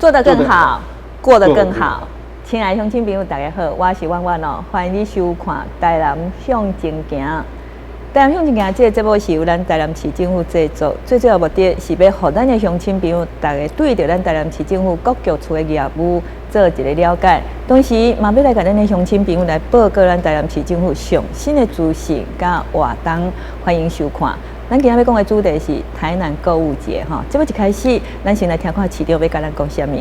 做得更好，過得更好。親愛鄉親朋友，大家好，我是婉婉哦，歡迎你收看《台南向前行》。台南向前行這个節目是由咱台南市政府製作，最主要目的是欲予咱的鄉親朋友，逐家對著咱台南市政府各局處的業務做一個了解，同時嘛欲來共咱的鄉親朋友來報告咱台南市政府上新的資訊佮活動，歡迎收看。咱今仔欲講的主題是台南購物節吼，節目一開始，咱先來聽看市長欲共咱講啥物。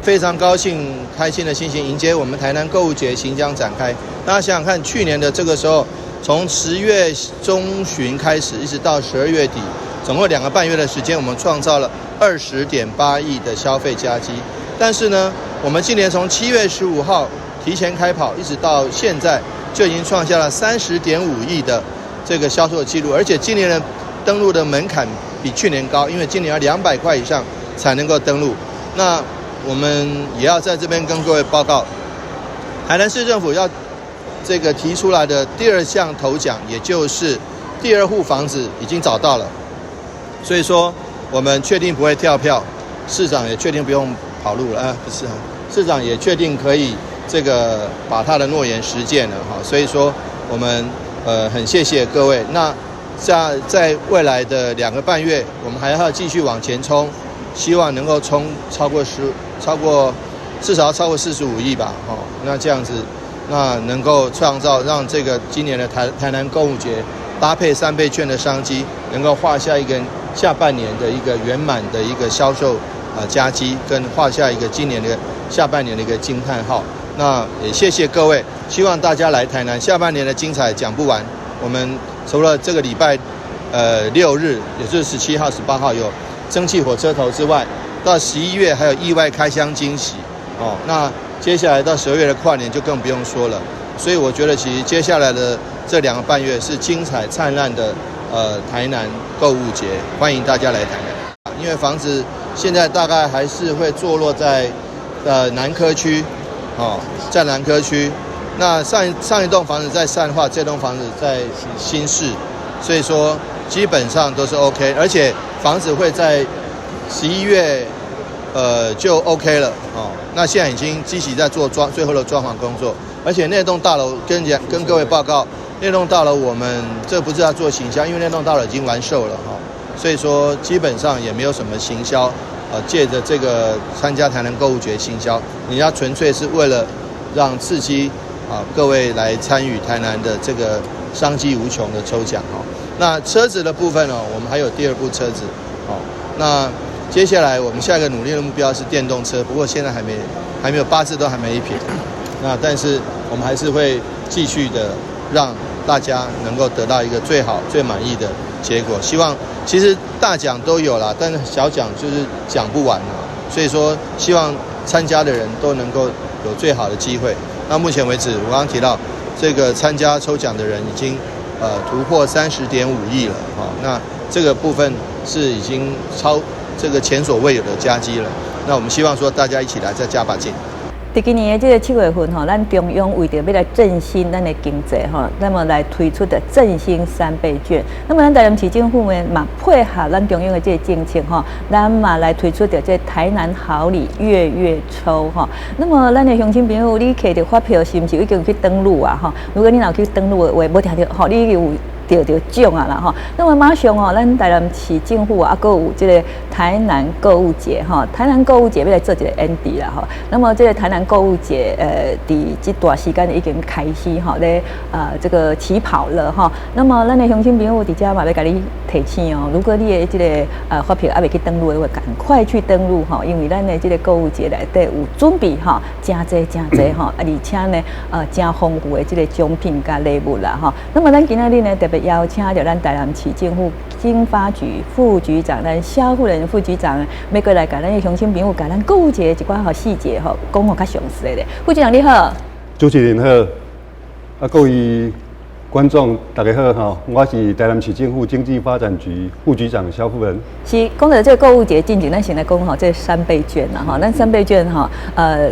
非常高興、開心的心情迎接我們台南購物節行將展開。大家想想看，去年的這個時候，從10月中旬開始，一直到12月底，總共2個半月的時間，我們創造了20.8億的消費佳績。但是呢，我們今年從7月15號提前開跑，一直到現在，就已經創下了30.5億的這個銷售記錄。而且今年的登錄的門檻比去年高，因為今年要200塊以上才能夠登錄。那我們也要在這邊跟各位報告，台南市政府要這個提出來的第二項頭獎，也就是第二戶房子已經找到了，所以說我們確定不會跳票，市長也確定不用跑路了啊，不是啊，市長也確定可以這個把他的諾言實踐了哈，所以說我們很謝謝各位。那在未來的2個半月，我們還要繼續往前衝，希望能夠衝超過十，超過至少要超過45億吧，哦，那這樣子，那能夠創造讓這個今年的台南購物節搭配三倍券的商機，能夠畫下一個下半年的一個圓滿的一個銷售啊佳績，跟畫下一個今年的下半年的一個驚嘆號。那也謝謝各位，希望大家來台南，下半年的精彩講不完。我們除了這個禮拜六日，也就是17號、18號有蒸汽火車頭之外，到11月還有意外開箱驚喜哦。那接下來到12月的跨年就更不用說了。所以我覺得其實接下來的這2個半月是精彩燦爛的台南購物節，歡迎大家來台南。因為房子現在大概還是會坐落在南科區，哦，在南科區。那上上一棟房子在善化，這棟房子在新市，所以說基本上都是 OK，而且房子會在11月，就 OK 了哦。那現在已經積極在做最後的裝潢工作，而且那棟大樓跟各位報告，那棟大樓我們這不是要做行銷，因為那棟大樓已經完售了哈，所以說基本上也沒有什麼行銷，借着這個參加台南購物節行銷，人家純粹是為了讓刺激啊各位來參與台南的這個商機無窮的抽獎哦。那車子的部分呢，我們還有第二部車子，哦，那接下來我們下一個努力的目標是電動車，不過現在還沒有八字都還沒一撇，那但是我們還是會繼續的讓大家能夠得到一個最好最滿意的結果。希望其實大獎都有了，但是小獎就是講不完啊，所以說希望參加的人都能夠有最好的機會。那目前為止，我剛剛提到這個參加抽獎的人已經突破30.5億了，哈，那這個部分是已經超這個前所未有的佳績了。那我們希望說大家一起來再加把勁。佇今年的這個7月份吼，咱中央為著欲來振興咱的經濟吼，那麼來推出的振興三倍券。那麼咱台南市政府呢嘛配合咱中央的這个政策吼，咱嘛來推出著這台南好禮月月抽吼。那麼咱的鄉親朋友，你摕著發票是毋是已經去登錄啊？吼，如果你若去登錄的話，無聽著吼，你有得著獎啊啦吼。那麼馬上哦，咱台南市政府啊，閣有這个台南購物節吼，台南購物節欲來做一個演示啦吼。那麼這个台南購物節，佇這段時間已經開始吼咧，這個起跑了吼。那麼咱的鄉親朋友佇遮嘛欲共你提醒哦，如果你的這个發票猶未去登錄的話，趕快去登錄吼，因為咱的這个購物節內底有準備吼，誠濟誠濟吼，啊，而且呢，誠豐富的這個獎品佮禮物啦吼。那麼咱今仔日呢特別邀請著咱台南市政府經發局副局長，咱蕭富仁副局長，欲過來共咱的鄉親朋友，共咱購物節一寡吼細節吼，講予較詳細咧。副局長你好。主持人好，啊各位觀眾大家好吼，我是台南市政府經濟發展局副局長蕭富仁。是講到這個購物節進前，咱先來講吼，這三倍券啦吼，咱三倍券吼，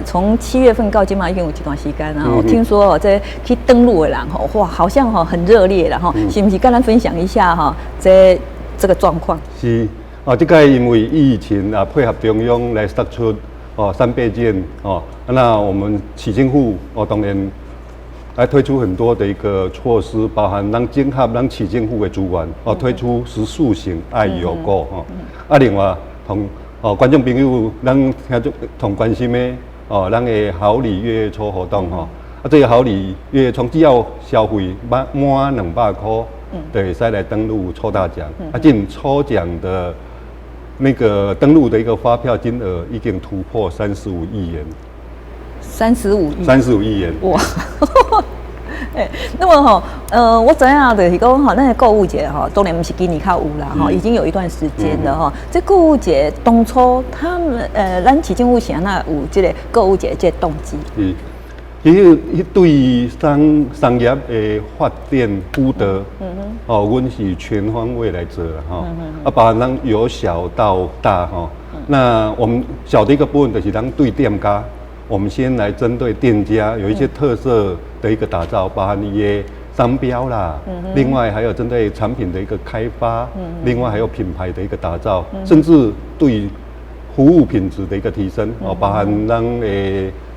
從7月份到這馬已經有一段時間啦。我聽說哦，這去登錄的人吼，哇，好像吼很熱烈啦吼，是毋是？共咱分享一下吼，這個狀況。是啊，這個因為疫情啊，配合中央來釋出哦，哦三倍券哦，那我們市政府哦當然來推出很多的一個措施，包含咱整合咱市政府的資源哦，推出食宿行愛遊購吼。啊，另外同哦觀眾朋友，咱聽眾同關心的哦，咱的好禮月月抽活動吼。啊，這個好禮月月抽只要消費滿滿200塊，就會使來登錄抽大獎。啊，這抽獎的那個登錄的一個發票金額已經突破35億元。三十五億。35億元。哇！欸，那麼吼，我知影就是講吼，咱的購物節吼，當然毋是今年才有啦，吼，已經有一段時間了吼。這購物節當初他們咱市政府是按怎有這個購物節這個動機？是，其實對商業的發展輔導，哦，阮是全方位來做啦，吼，啊，包含咱由小到大，吼，那我們小的一個部分就是咱對店家。我們先來針對店家有一些特色的一個打造，包含一些商標啦，另外還有針對產品的一個開發，另外還有品牌的一個打造，甚至對服務品質的一個提升，哦，包含咱的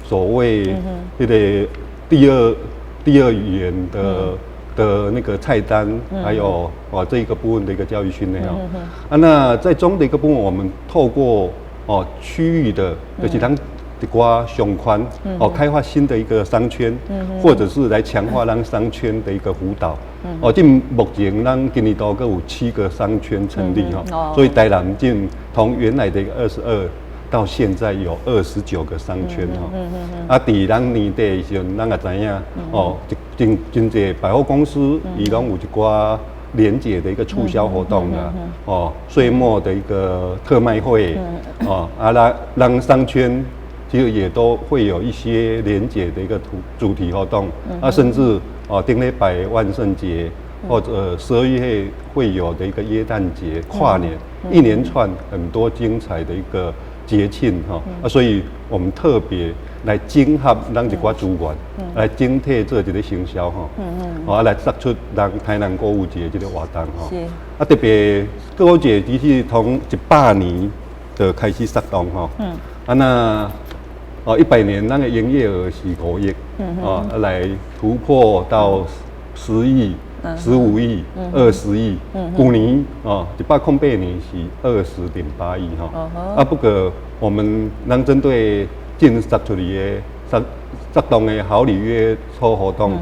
所謂這個第二語言的那個菜單，還有哦這一個部分的一個教育訓練哦，啊，那在中的一個部分，我們透過哦區域的，就是咱一寡商圈哦，開發新的一個商圈，或者是來強化咱商圈的一個輔導。哦，這目前咱今年度閣有七個商圈成立哈，所以台南進從原來的一個22到現在有29個商圈哈。啊，佇咱年底的時陣，咱也知影哦，真真濟百貨公司伊攏有一寡連結的一個促銷活動啊，哦，歲末的一個特賣會，哦，啊，咱商圈其實也都會有一些連結的一個主題活動，啊，甚至哦，頂禮拜萬聖節或者12月會有的一個耶誕節、跨年，一連串很多精彩的一個節慶哈，啊，所以我們特別來整合咱一寡資源，來整體做一個行銷哈，哦，來釋出咱台南購物節這個活動哈，啊，特別購物節其實從100年就開始發動哈，啊那。哦，100年咱的營業額是5億，哦，來突破到10億、15億、20億。舊年哦，108年是20.8億哈。啊，不過我們咱針對近釋出來的發發動的好禮月抽活動，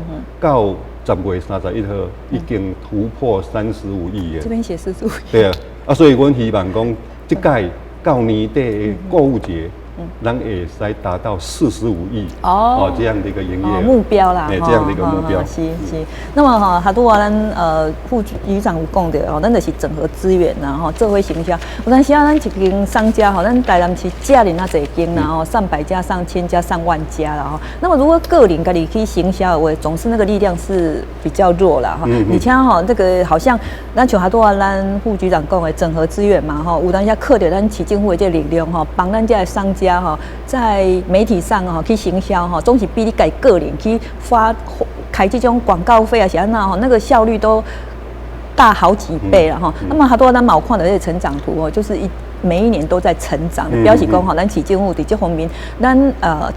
到10月31號已經突破35億元。這邊寫45億。對啊，啊，所以阮希望講，這屆到年底的購物節，咱會使達到45億哦，這樣的一個營業目標啦，這樣的一個目標。是是。那麼哈，拄仔咱副局長有講著哦，咱就是整合資源啦，吼，做伙行銷。有當時啊，咱一間商家吼，咱台南市遮爾仔濟間啦，吼，上百家、上千家、上萬家啦，吼。那麼如果個人家己去行銷的話，總是那個力量是比較弱啦，哈。而且吼，這個好像咱像拄仔咱副局長講的整合資源嘛，吼，有當時靠著咱市政府的這個力量吼，幫咱這个商家哈，在媒體上哈去行銷哈，總是比你家個人去發開這種廣告費啊，是按怎吼，那個效率都大好幾倍了哈。那麼拄仔咱嘛有看著這個成長圖哦，就是每一年都在成長，表示講吼，咱市政府佇這方面，咱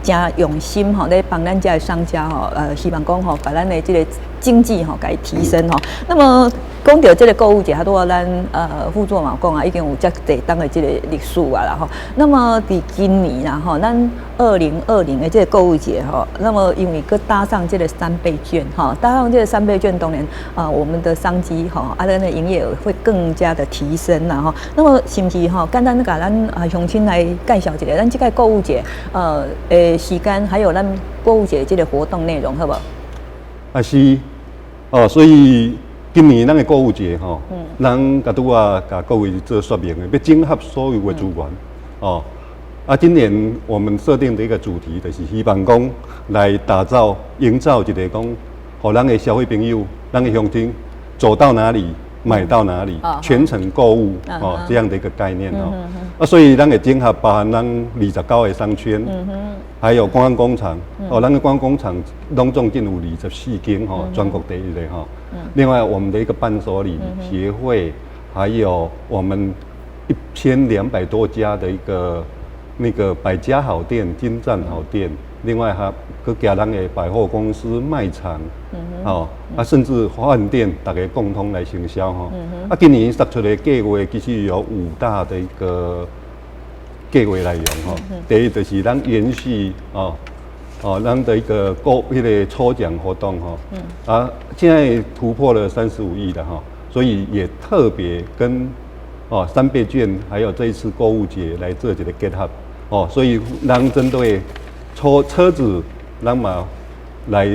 誠用心吼，咧幫咱遮的商家吼，希望講吼，把咱的這個經濟吼，共伊提升吼。那麼講著這個購物節，拄仔咱副座嘛講啊，已經有遮濟冬的這個歷史啊啦吼。那麼佇今年啦吼，咱2020的這個購物節吼，那麼因為閣搭上這個三倍券哈，搭上這個三倍券，當然啊，我們的商機吼，啊，咱的營業額會更加的提升啦吼。那麼是毋是吼？簡單共咱啊鄉親來介紹一下，咱這個購物節時間，還有咱購物節這個活動內容，好無？啊是，哦，所以今年咱的購物節吼，咱共拄仔共各位做說明的，欲整合所有的資源，哦，啊，今年我們設定的一個主題，就是希望講來打造、營造一個講，予咱的消費朋友、咱的鄉親走到哪裡買到哪裡，全程購物哦，這樣的一個概念哦。啊，所以咱會整合包含咱29個商圈，還有觀光工廠哦，咱的觀光工廠攏總共有24間吼，全國第一的吼。另外，我們的一個伴手禮協會，還有我們1200多家的一個那個百家好店、金讚好店，另外還閣加咱的百貨公司、賣場，哦，啊，甚至飯店，大家共同來行銷吼。啊，今年釋出的計劃其實有五大的一個計劃內容吼。第一就是咱延續哦，咱的一個購彼個抽獎活動吼，啊，現在突破了35億了哈，所以也特別跟三倍券還有這一次購物節來做一個結合哦，所以咱針對抽車子，咱嘛來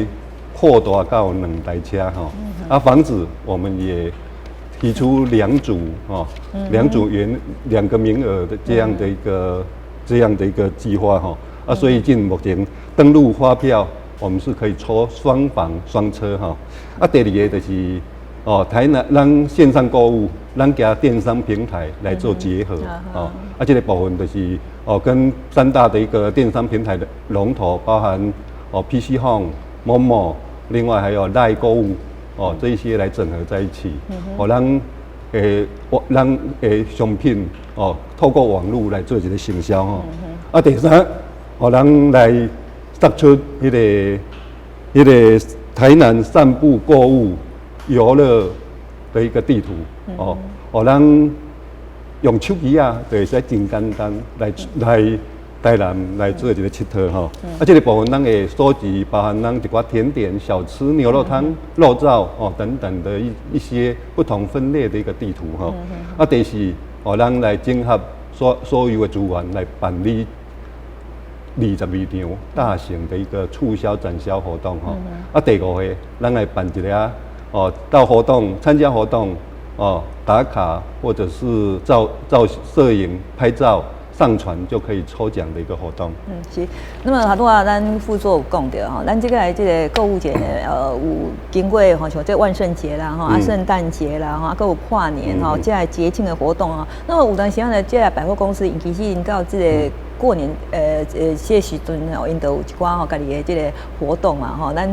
擴大到兩台車吼，啊，房子我們也提出兩組哦，兩組員兩個名額的這樣的一個計劃吼，啊，所以進目前登錄發票，我們是可以抽雙房雙車哈，啊，第二個就是哦，台南咱線上購物，咱加電商平台來做結合，哦，啊，這個部分就是哦，跟三大的一個電商平台的龍頭，包含哦 PC Home、Momo，另外還有 LINE 購物，哦，這一些來整合在一起，哦，咱我咱商品哦，透過網路來做一個行銷吼，啊，第三，哦，咱來釋出彼個台南散步購物遊樂的一個地圖，哦，哦，咱用手機啊，就會使真簡單來台南來做一個𨑨迌吼。啊，這個部分咱會收集包含咱一寡甜點、小吃、牛肉湯、肉燥哦等等的一些不同分類的一個地圖吼。啊，第四，哦，咱來整合所有的資源來辦理22場大型的一個促銷展銷活動吼。啊，第五個，咱來辦一個哦，到活動參加活動哦，打卡或者是照照攝影拍照上傳就可以抽獎的一個活動。嗯，是。那麼拄仔咱副座有講著吼，咱這個這個購物節呢，有經過吼，像這萬聖節啦，吼，啊，聖誕節啦，吼，啊，閣有跨年吼，這個節慶的活動啊。那麼有當時呢，這個百貨公司，其實𪜶到這個過年，這個時陣吼，𪜶都有一寡吼，家己的這個活動嘛，吼，咱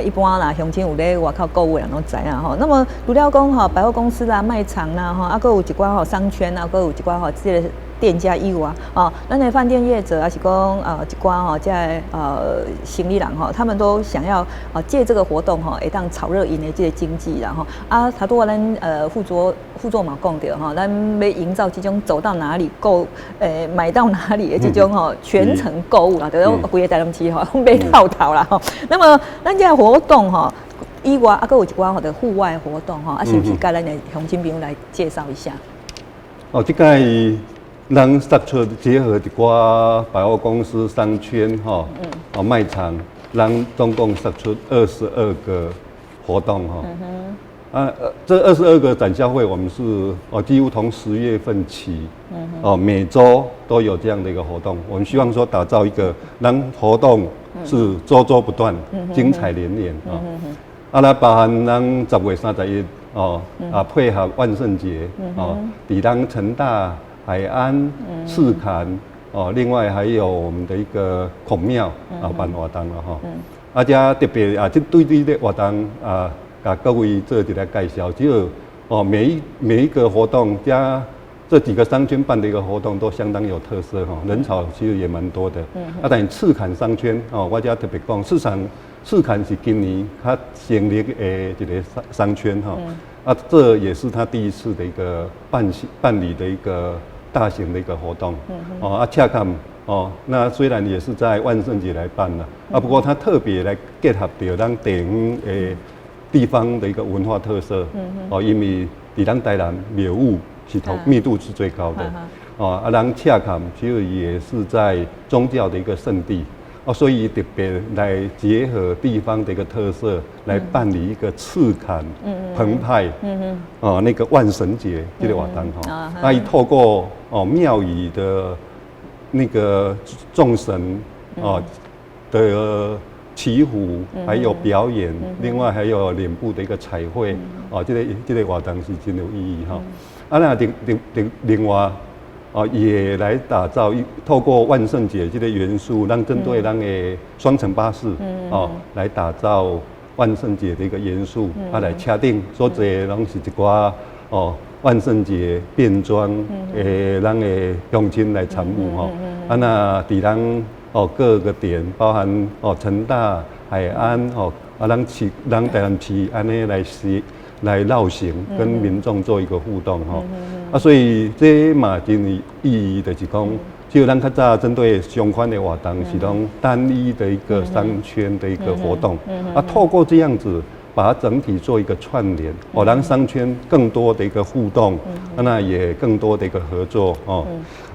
一般啦，鄉親有咧外口購物的人攏知影吼。那麼除了講吼，百貨公司啦、賣場啦，吼，啊，閣有一寡吼商圈啊，閣有一寡吼這個店家以外，哦，咱的飯店業者，還是講一寡吼，這個生意人吼，他們都想要啊借這個活動吼，會當炒熱𪜶的這個經濟啦吼。啊，頭拄仔咱副座嘛講著吼，咱欲營造這種走到哪裡購，買到哪裡的這種吼全城購物啦，就是講規個台南市吼買透透啦吼。那麼咱這個活動吼以外，啊，閣有一寡吼的戶外活動吼，啊，是毋是共咱的鄉親朋友來介紹一下？哦，這個。咱釋出結合一寡百貨公司、商圈、吼，哦賣場，咱總共釋出二十二個活動，吼。啊，這二十二個展銷會，我們是哦幾乎從10月份起，哦每週都有這樣的一個活動。我們希望說打造一個讓活動是週週不斷、精彩連連啊。啊，來包含咱10月31哦，啊配合萬聖節哦，佇咱成大、海安、赤崁哦，另外還有我們的一個孔廟啊辦活動了吼。啊，遮特別啊，這對這個活動啊，共各位做一個介紹。只有哦，每一個活動加這幾個商圈辦的一個活動都相當有特色哈，人潮其實也蠻多的。啊，但是赤崁商圈哦，我遮特別講，赤崁是今年較成立的一個商圈哈。啊，這也是他第一次的一個辦理的一個大型的一個活動。哦，啊，赤崁哦，那雖然也是在萬聖節來辦了，啊，不過他特別來結合著咱地方的地方的一個文化特色。哦，因為佇咱台南廟宇是頭密度是最高的。哦，啊，咱赤崁其實也是在宗教的一個聖地。哦，所以特別來結合地方的一個特色，來辦理一個赤崁澎湃，哦，那個萬神節這個活動吼，那伊透過哦廟宇的那個眾神哦的祈福，還有表演，另外還有臉部的一個彩繪，哦，這個活動是真有意義哈。啊，那另外，哦，也來打造一透過萬聖節這個元素，讓針對咱的雙層巴士，哦，來打造萬聖節的一個元素，啊，來車頂所坐的攏是一寡哦萬聖節變裝的咱的鄉親來參與吼。啊那佇咱哦各個點，包含哦成大、海安哦，啊咱市咱台南市按呢來是來繞行，跟民眾做一個互動吼。啊，所以這嘛真有意義，就是講，只有咱較早針對相關的活動是攏單一的一個商圈的一個活動，啊，透過這樣子把它整體做一個串聯，哦，讓商圈更多的一個互動，啊，那也更多的一個合作哦。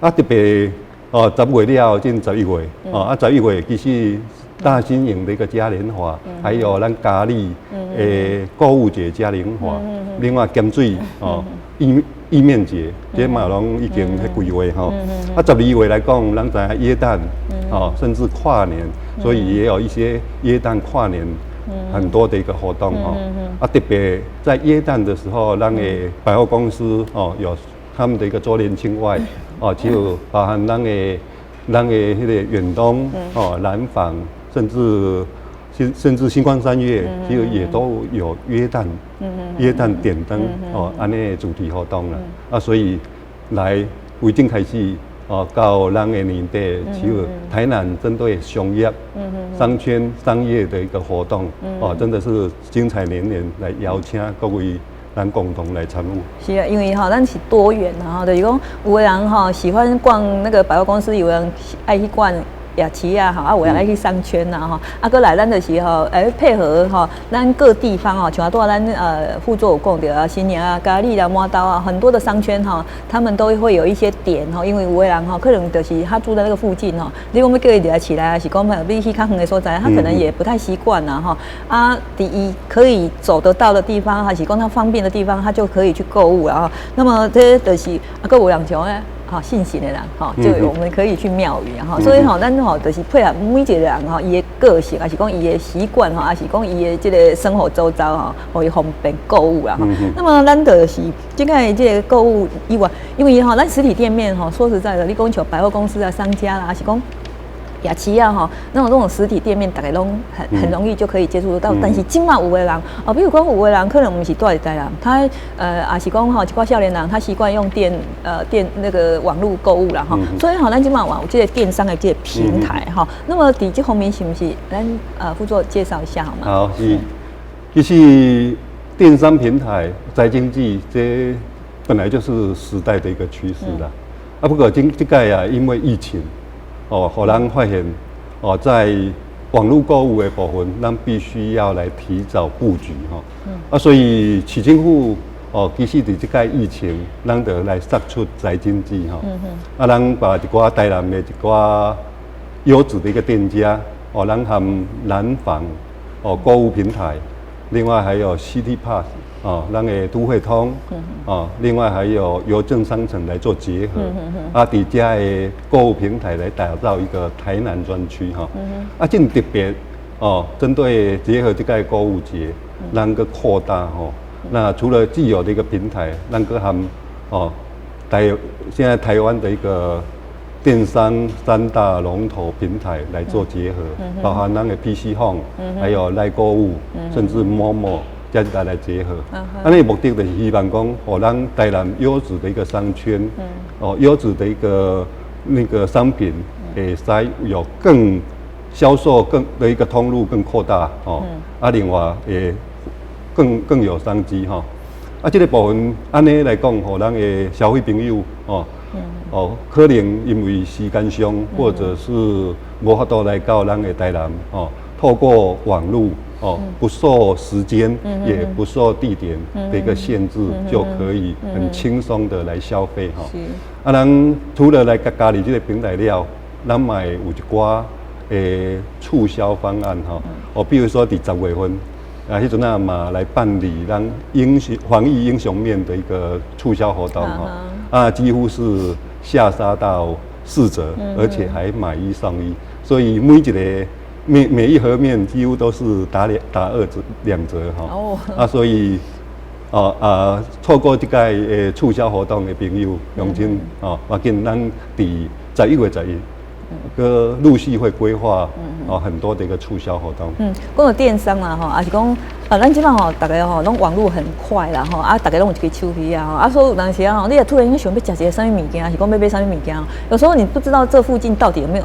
啊，特別哦，10月了後進十一月，哦，啊，十一月其實大新營的一個嘉年華，還有咱佳里的購物節嘉年華，另外鹹水哦意麵節，這嘛攏已經彼規劃吼。啊，12月來講，咱知影耶誕，哦，甚至跨年，所以也有一些耶誕跨年很多的一個活動吼。啊，特別在耶誕的時候，咱的百貨公司哦有他們的一個周年慶外，哦，就包含咱的彼個遠東哦、南紡，甚至新光三越，其實也都有耶誕點燈哦，按呢主題活動啦。啊，所以來已經開始哦，到咱的年底，其實台南針對商業、商圈、商業的一個活動，哦，真的是精彩連連，來邀請各位咱共同來參與。是啊，因為吼，咱是多元啊，吼，就是講有的人吼喜歡逛那個百貨公司，有人愛去逛夜市啊，吼，啊，有人愛去商圈啊，吼，啊，閣來咱就是吼，欸，配合吼，咱各地方吼，像拄仔咱副座有講著啊，新營啊、佳里啦、滿豆啊，很多的商圈哈，他們都會有一些點吼，因為有的人吼，可能就是他住在那個附近吼，你講欲叫伊入來市內，還是講欲去較遠的所在，他可能也不太習慣啦，吼。啊，第一可以走得到的地方，還是講他方便的地方，他就可以去購物啊。那麼這就是啊，閣有人像咧。吼，信神的人，吼，就我們可以去廟宇哈，所以吼，咱吼就是配合每一個人吼，伊的個性，還是講伊的習慣吼，還是講伊的這個生活周遭吼，予伊方便購物啦。那麼咱就是這個這個購物以外，因為吼，咱實體店面吼，說實在的，你講像百貨公司啊、商家啦，還是講夜市啊，吼，那種實體店面，大家攏很容易就可以接觸得到。但是這馬有的人，哦，比如講有的人可能毋是住佇台南，他也是講吼，一寡少年人他習慣用電那個網路購物啦，吼，所以吼，咱這馬有這個電商的這個平台吼。那麼佇這方面是毋是咱副座介紹一下好嗎？好，是，其實電商平台宅經濟這本來就是時代的一個趨勢啦。啊，不過這這擺啊，因為疫情。哦，予咱發現哦，在網路購物的部分，咱必須要來提早布局吼。啊，所以市政府哦，其實佇這擺疫情，咱就來殺出宅經濟吼。啊，咱把一寡台南的一寡優質的一個店家，哦，咱和南紡哦購物平台，另外還有 City Pass 哦，咱的都會通，哦，另外還有郵政商城來做結合，啊，佇遮的購物平台來打造一個台南專區哈，啊，真特別哦，針對結合這個購物節，咱閣擴大吼，那除了既有的一個平台，咱閣和哦，現在台灣的一個電商三大龍頭平台來做結合，包含咱的 PC Home，還有 LINE 購物，甚至 momo。加起來來結合，啊，那目的就是希望講，予咱台南優質的一個商圈，哦，優質的一個那個商品，會使有更銷售更的一個通路更擴大，哦，啊，另外也更有商機哈。啊，這個部分按呢來講，予咱的消費朋友，哦，哦，可能因為時間上或者是無法度來到咱的台南，哦，透過網路。哦，不受時間，也不受地點的一個限制，就可以很輕鬆的來消費哈。啊，咱除了來佮家己這個平台了，咱嘛會有一寡促銷方案哈。哦，比如說佇10月份，啊，彼陣啊嘛來辦理咱英雄防疫英雄麵的一個促銷活動哈。啊，幾乎是下殺到4折，而且還買一送一，所以每一個。每一盒麵幾乎都是打二折2折哈，啊，所以哦啊，錯過這個促銷活動的朋友，鄉親哦，趕緊咱佇11月11閣陸續會規劃哦很多的一個促銷活動。嗯，講到電商啦吼，抑是講啊，咱這擺吼，逐家吼攏網路很快啦吼，啊，逐家攏有一个手機啊吼，啊，所以有當時啊吼，你若突然間想欲食一个啥物物件，抑是講欲買啥物物件，有時候你不知道這附近到底有沒有，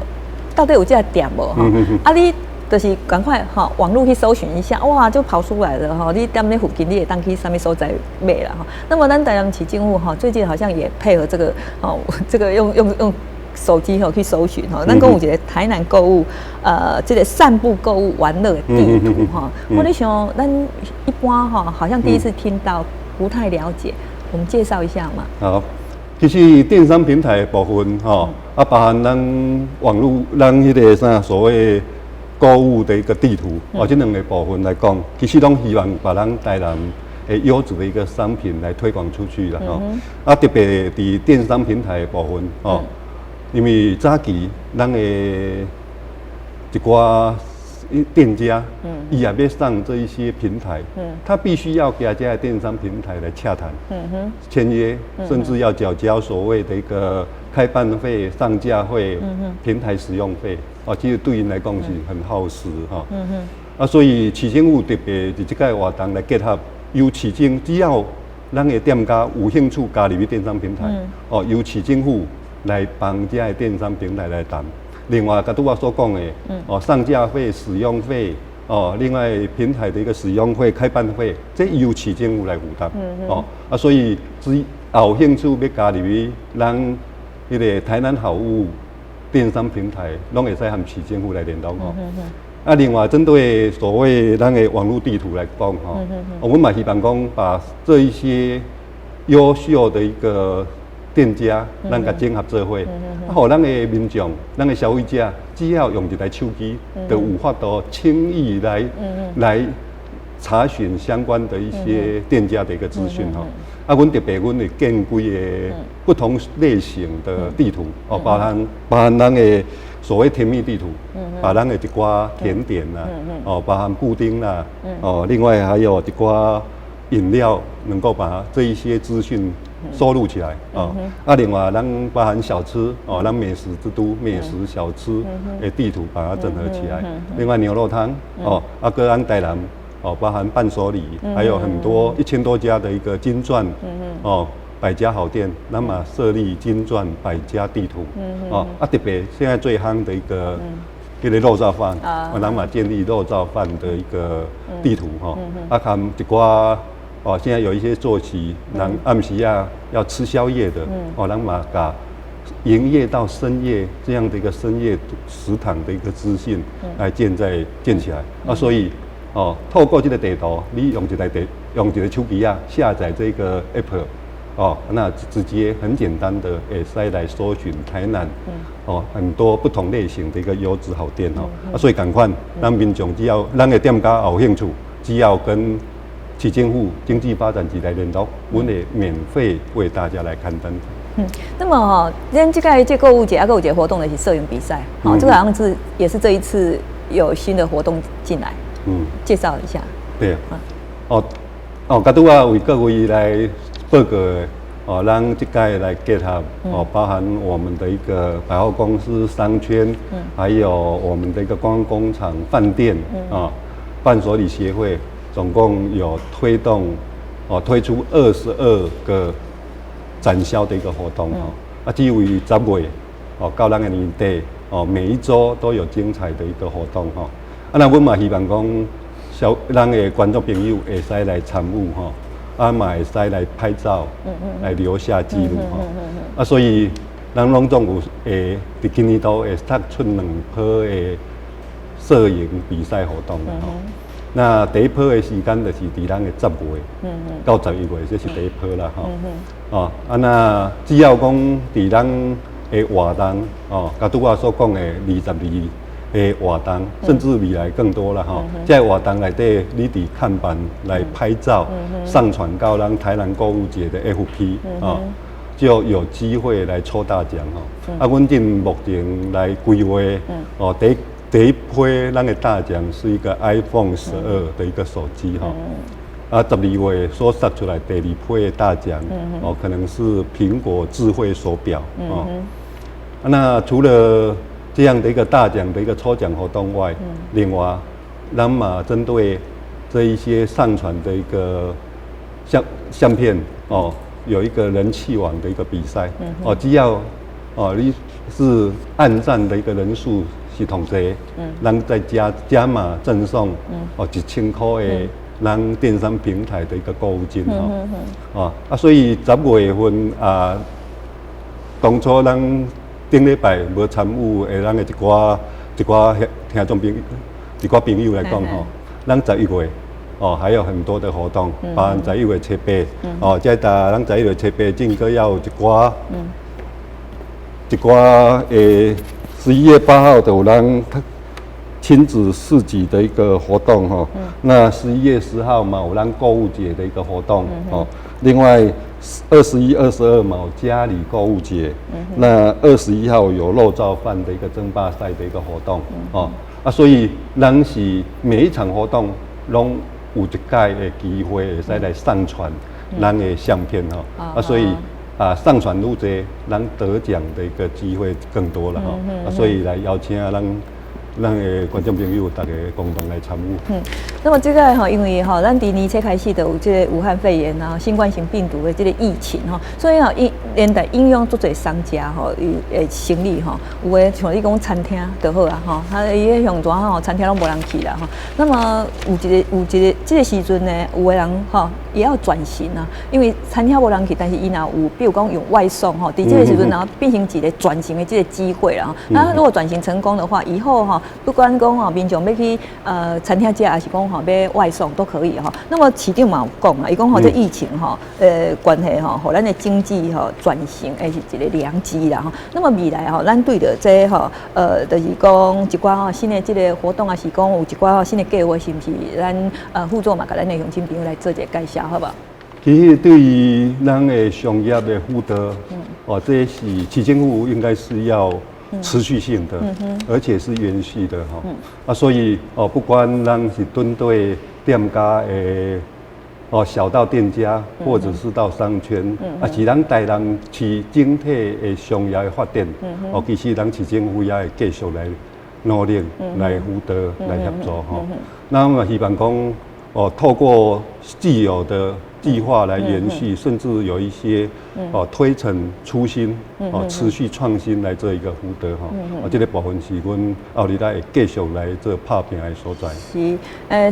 到底有這家店無吼，啊你就是趕快吼網路去搜尋一下，哇，就跑出來了吼！你踮咧附近，你會當去啥物所在買啦吼。那麼咱台南市政府吼，最近好像也配合這個哦，這個用手機吼去搜尋吼，咱講有一個台南購物，這個散步購物玩樂的地圖吼。我咧想，咱一般吼好像第一次聽到，不太了解，我們介紹一下嘛。好，其實電商平台的部分吼，啊，包含咱網路，咱彼個啥所謂購物的一個地圖，哦，這兩個部分來講，其實攏希望把咱台南的優質的一個商品來推廣出去啦吼。啊，特別佇電商平台的部分，哦，因為早期咱的一寡店家，伊也欲上這一些平台，他必須要共這个電商平台來洽談，簽約，甚至要繳交所謂的一個開辦費、上架費、平台使用費，哦，其實對𪜶來講是很耗時哈。啊，所以市政府特別佇這個活動來結合，由市政只要咱的店家有興趣加入去電商平台，哦，由市政府來幫這个電商平台來談。另外，佮拄我所講的，哦，上架費、使用費，哦，另外平台的一個使用費、開辦費，這由市政府來負擔，哦，啊，所以只有興趣欲加入去咱彼個台南好物電商平台，攏會使和市政府來聯絡哦。啊，另外針對所謂咱的網路地圖來講，吼，我們嘛希望講把這一些優秀的一個店家，咱共整合做伙，啊，予咱的民眾、咱的消費者，只要用一台手機，就有法度輕易來查詢相關的一些店家的一個資訊吼。啊，阮特別阮會建幾个不同類型的地圖，哦，包含咱的所謂甜蜜地圖，把咱的一寡甜點啦，哦，包含布丁啦，哦，另外還有一寡飲料，能夠把這一些資訊收錄起來哦。啊，另外咱包含小吃哦，咱美食之都美食小吃的地圖把它整合起來。另外牛肉湯哦，啊，閣咱台南哦，包含伴手禮，還有很多1000多家的一個金鑽哦，百家好店，那麼設立金鑽百家地圖哦。啊，特別現在最夯的一個叫做肉燥飯，哦，咱嘛建立肉燥飯的一個地圖吼。啊，含一寡哦，現在有一些作息，人暗時啊要吃宵夜的，哦，咱嘛共營業到深夜這樣的一個深夜食堂的一個資訊來建起來啊，所以哦，透過這個地圖，你用一個手機仔下載這個 app，哦，那直接很簡單的會使來搜尋台南，哦，很多不同類型的一個優質好店哦，啊，所以仝款，咱民眾只要咱的店家有興趣，只要跟市政府經濟發展局來聯絡，阮會免費為大家來刊登。嗯，那麼哈，咱這個這購物節啊，購物節活動的是攝影比賽，好，這個好像是也是這一次有新的活動進來，介紹一下。對，哦哦，佮拄仔為各位來報告的，哦，咱這屆來結合，哦，包含我們的一個百貨公司商圈，還有我們的一個觀光工廠飯店，啊，伴手禮協會，總共有推動，哦，推出22個展銷的一個活動，哦，啊，至於10月，哦，到咱的年底，哦，每一週都有精彩的一個活動，吼，啊，那阮嘛希望講，咱的觀眾朋友會使來參與，吼。啊嘛會使來拍照，來留下記錄吼。啊，所以咱攏總有會佇今年度會推出兩波的攝影比賽活動吼。那第一波的時間就是佇咱的10月到11月，這是第一波啦吼。哦，啊那只要講佇咱的活動，哦，佮拄仔所講的22的活動，甚至未來更多啦吼。這個活動內底，你佇看板來拍照，上傳到咱台南購物節的 FB 啊，就有機會來抽大獎吼。啊，阮這目前來規劃，哦，第一批咱的大獎是一個 iPhone 12的一個手機吼。啊，12月所殺出來第二批的大獎，哦，可能是蘋果智慧手錶哦。那除了這樣的一個大獎的一個抽獎活動外，另外，咱嘛針對這一些上傳的一個相片哦，有一個人氣王的一個比賽，哦，只要哦你是按讚的一個人數是統計，咱再加碼贈送哦1000塊的咱電商平台的一個購物金哦，哦啊，所以10月份啊，當初咱頂禮拜無參與的咱的一寡聽眾朋友、一寡朋友來講吼，咱11月哦還有很多的活動，包含十一月七八，哦，這搭咱十一月七八進閣猶有一寡誒，11月8號就有咱親子市集的一個活動吼，那11月10號嘛有咱購物節的一個活動哦，另外21、22嘛有嘉里購物節，那21號有肉燥飯的一個爭霸賽的一個活動哦，啊，所以咱是每一場活動攏有一擺的機會會使來上傳咱的相片吼，啊，所以啊上傳愈濟，咱得獎的一個機會更多了吼，啊，所以來邀請咱的觀眾朋友大家共同來參與。嗯，那麼這個吼，因為吼，咱佇年初開始就有這個武漢肺炎啊、新冠型病毒的這個疫情吼，所以吼，連帶影響足濟商家吼，伊的生意吼，有的像你講餐廳就好啊吼，啊伊彼鄉陣吼，餐廳攏無人去啦吼。那麼有一個這個時陣呢，有的人吼也要轉型啊，因為餐廳無人去，但是伊若有，比如講用外送吼，佇這個時陣然後變成一個轉型的這個機會啦。那如果轉型成功的話，以後吼，不管講吼，民眾欲去餐廳食，抑是講吼欲外送都可以吼。那麼市長嘛有講啊，伊講吼這疫情吼，關係吼，予咱的經濟吼轉型會是一個良機啦吼。那麼未來吼，咱對著這吼，就是講一寡吼新的這個活動啊，是講有一寡吼新的計劃，是毋是？咱副座嘛，共咱的鄉親朋友來做一個介紹，好無？其實對於咱的商業的輔導，哦，這是市政府應該是要持續性的，而且是延續的哈。啊，所以哦，不管咱是針對店家的哦，小到店家，或者是到商圈，啊，是咱台南市整體的商業的發展，哦，其實咱市政府也會繼續來努力來輔導、來協助吼。那我們希望講哦，透過既有的計劃來延續，甚至有一些哦推陳出新，哦持續創新來做一個輔導吼。哦，這個部分是阮後日來會繼續來做拍拚的所在。是，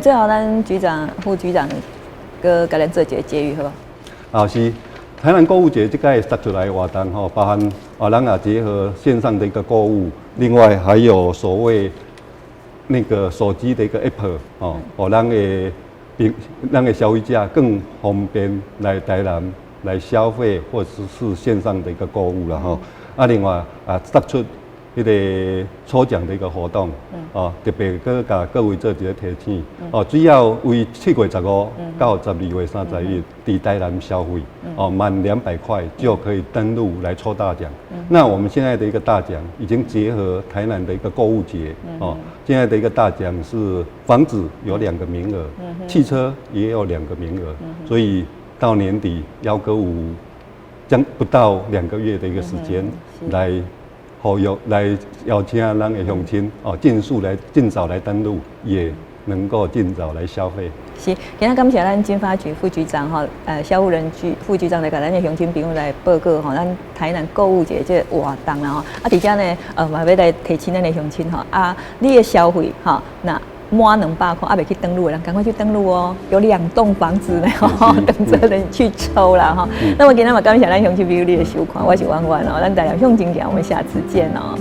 最後咱局長、副局長閣共咱做一個結語，好無？啊，是台南購物節這個殺出來的活動吼，包含啊，咱也結合線上的一個購物，另外還有所謂那個手機的一個 App 哦，哦，咱的消費者更方便來台南來消費，或者是線上的一個購物了吼。啊，另外啊，殺出彼個抽獎的一個活動，哦，特別閣共各位做一個提醒，哦，只要為7月15到12月31，佇台南消費，哦，滿200塊就可以登錄來抽大獎。那我們現在的一個大獎已經結合台南的一個購物節，哦，現在的一個大獎是房子有兩個名額，汽車也有兩個名額，所以到年底猶閣有將不到2個月的一個時間來。呼籲來邀請咱的鄉親哦，盡速來盡早來登錄，也能夠盡早來消費。是，今仔感謝咱經發局副局長吼，蕭富仁局副局長來共咱的鄉親朋友來報告吼，咱台南購物節這個活動啦吼。啊，佇遮呢，嘛欲來提醒咱的鄉親吼，啊，你的消費吼，若滿200塊，猶未去登錄的人，趕快去登錄哦，有兩棟房子呢，等着你去抽啦哈。那麼今仔嘛感謝咱鄉親朋友你的收看，我是婉婉哦，咱台南向前行，我們下次見哦。